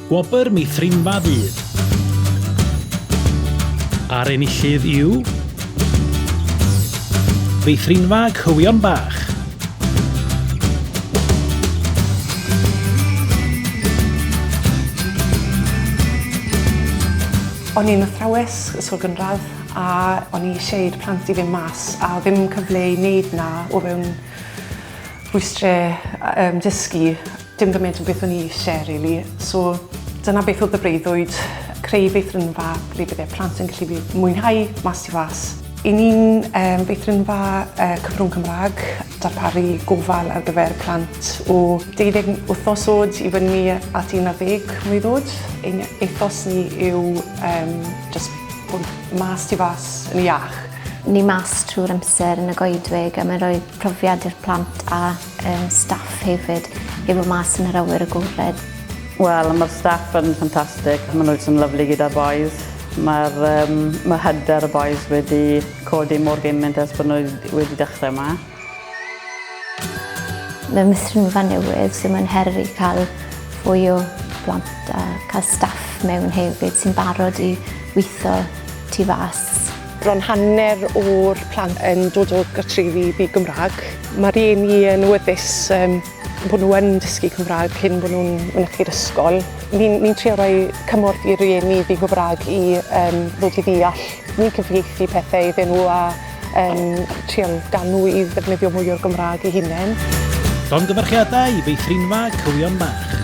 Gwobr Meithrinfa Ddydd. A'r enillydd yw... Meithrinfa Cywion Bach. O'n i'n athrawes ysgol gynradd a o'n i eisiau i'r plant i fynd mas a ddim cyfle i wneud 'na o fewn rhwystrau um, dysgu, dim gymaint o beth o'n i eisiau really. So dyna beth oedd y breuddwyd, creu feithrinfa ble bydde plant yn gallu mwynhau mas tu fas. I ni'n um, feithrinfa uh, cyfrwng Cymraeg, darparu gofal ar gyfer plant o 12 wythnos oed i fyny at 11 mlwydd oed. Ein ethos ni yw um, just bod mas tu fas yn iach. Ni mas trwy'r amser yn y goedwig a mae'n rhoi profiad i'r plant a um, staff hefyd i fod mas yn yr awyr agored. Wel, mae'r staff yn ffantastig. Maen nhw jyst yn lyfli gyda'r boys. Mae'r um, mae hyder y boys wedi codi mor gymaint ers bod nhw wedi dechrau yma. Mae'n meithrinfa newydd, so mae'n her i cael fwy o blant a cael staff mewn hefyd sy'n barod i weithio tu fas. Bron hanner o'r plant yn dod o gartrefi ddi-Gymraeg. Mae rhieni yn awyddus um, bod nhw yn dysgu Cymraeg cyn bod nhw'n mynychu'r ysgol. Ni'n ni trio rhoi cymorth i rieni ddi-Gymraeg i um, ddod i ddeall. Ni'n cyfieithu pethau iddyn nhw a um, trial gael nhw i ddefnyddio mwy o'r Gymraeg eu hunain. Llongyfarchiadau i feithrinfa Cywion Bach.